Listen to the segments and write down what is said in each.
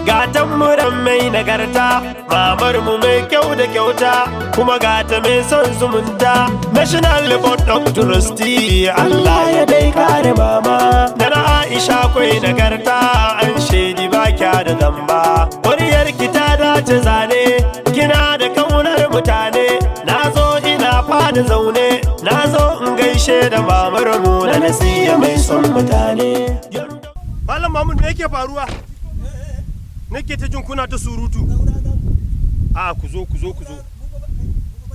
Gatan muran mai nagarta, mamar mu mai kyau da kyauta, kuma gata mai son zumunta. National Board of Trustee, Allah ya dai kare mama. Nana Aisha kwai nagarta, an shaidi ba kya da zamba. Muryar ki ta dace zane, kina da kaunar mutane. Na zo ina fada zaune, na zo in gaishe da mamar mu na nasiya mai son mutane. Malam Mahmud, me yake faruwa? Nake ta jin kuna ta surutu. A ku zo, ku zo, ku zo.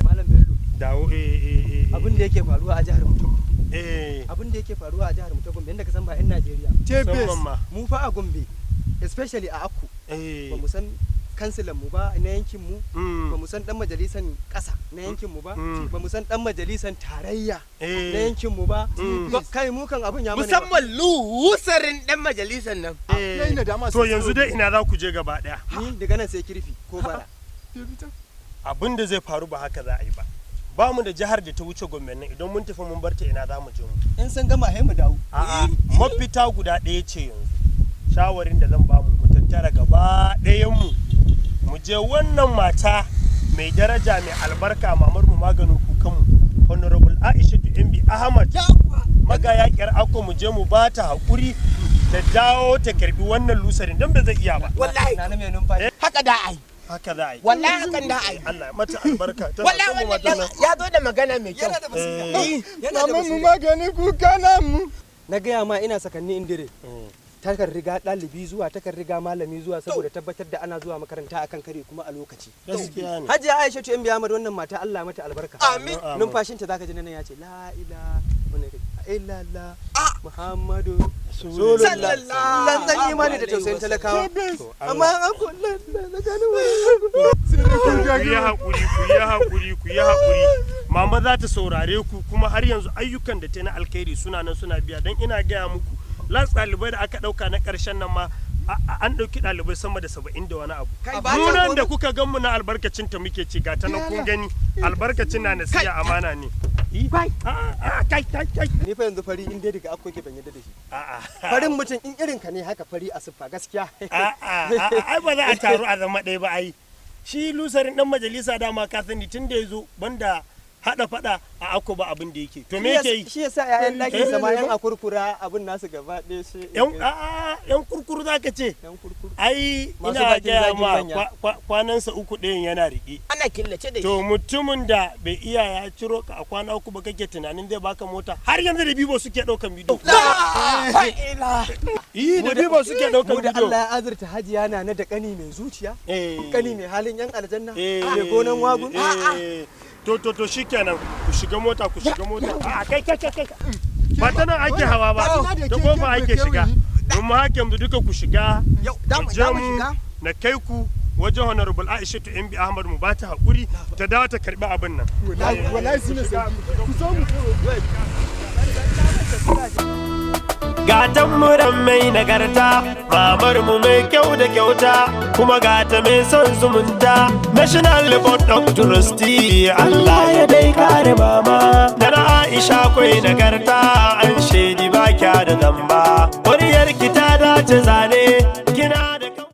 Malam Bello. Dawo, eh eh eh. Abin da yake faruwa a jihar mu ta Gombe. Eh. Abin da yake faruwa a jihar mu ta Gombe, inda ka san ba 'yan Najeriya. Musamman ma. Mu fa a Gombe, especially a Akko, ba mu san kansilan mu ba na yankin mu, ba mu san dan majalisan ƙasa na yankin mu ba, ba mu san dan majalisan tarayya na yankin mu ba. Kai, mu kan abin ya mana yawa. Musamman lusarin dan majalisar nan. Eh. To yanzu dai ina za ku je gaba daya? Ni daga nan sai Kirfi ko Bara. Abin da zai faru, ba haka za a yi ba. Ba mu da jihar da ta wuce Gombe nan. Idan mun tafi mun barta, ina za mu je mu? In sun gama sai mu dawo. A'a, mafita guda ɗaya ce yanzu. Shawarin da zan bamu, mu tattara gaba ɗayan mu, mu je wannan mata mai daraja, mai albarka, mamar mu, maganin kukan mu, Honorable Aisha MB Ahmad, magayakiyar Akko. Mu je mu ba ta haƙuri ta dawo ta karbi wannan lusarin, don ba zai iya ba. Wallahi. Na mai numfashi. Haka da ai. Haka za a yi. Wallahi hakan da ai. Allah ya mata albarka, tana Wallahi son mu wannan matan nan. ya zo da magana mai kyau. Yana da basira. Eh. Yana da Maman mu, basira. magani kuka namu. Na gaya ma, ina sakanni indire. Takan riga ɗalibi zuwa, takan riga malami zuwa, saboda tabbatar da ana zuwa makaranta akan kare kuma a lokaci. Gaskiya ne. Hajiya Aisha MB Ahmad, wannan mata, Allah mata albarka. Amin. Numfashinta zaka ji nan ya ce la ilaha illallah Muhammadu Sallallahu Sallallahu imani da tausayin talakawa. Amma an ko la la gano. Ku yi haƙuri, ku yi haƙuri, ku yi haƙuri. Mama za ta saurare ku, kuma har yanzu ayyukan da ta yi na alkhairi suna nan suna biya, don ina gaya muku, last ɗalibai da aka ɗauka na ƙarshen nan ma, an ɗauki ɗalibai sama da 70 da wani abu. Mu nan da kuka gan mu na, albarkacin ta muke ci. Ga ta nan kun gani, albarkacin na nasiya amana ne. A'a, kai kai kai. Ni fa yanzu fari in dai daga Akko yake, ban yadda da shi. A'a. Farin mutum in irin ka ne haka, fari a siffa, gaskiya. A'a, ai ba za a taru a zama ɗaya ba. Ai shi lusarin dan majalisa, dama ka sani, tun da ya zo, banda haɗa faɗa a Akko ba abin da yake. To me yake yi? Shi yasa ƴaƴan ɗakin sama yan akurkura abin nasu gaba ɗaya sai Yan, a'a, yan kurkuru zaka ce. Yan kurkuru. Ai Masu ina bakin gaya zagin ma, manya. kwanansa 3 ɗayan yana riƙe. Ana killace da shi. To mutumin da bai iya ya ciro ka a kwana 3 ba, kake tunanin zai baka mota? Har yanzu da bibo suke ɗaukan bidiyo. Eh, da bibo suke ɗaukan Mu da bidiyo. Allah ya azurta Hajiya na da kani mai zuciya, kani mai halin yan aljanna, mai gonan wagun. Eh. To shikenan, ku shiga mota, ku shiga mota. A kai kai kai kai, ba ta nan ake hawa ba, ta kofa ake shiga. Domin haka yanzu duka ku shiga. Yau da mu Mu je da mu mu shiga. na kai ku wajen Honorable Aisha MB Ahmad, mu ba ta haƙuri ta dawo ta karbi abin nan. Wallahi su ne sauki. Ku zo mu. Gatan muran mai nagarta, mamar mu mai kyau da kyauta, kuma gata mai son zumunta. National Board of Trustee, Allah ya dai kare mama. Nana Aisha kwai nagarta, an shaidi ba kya da zamba. Muryar ki ta dace zane, kina da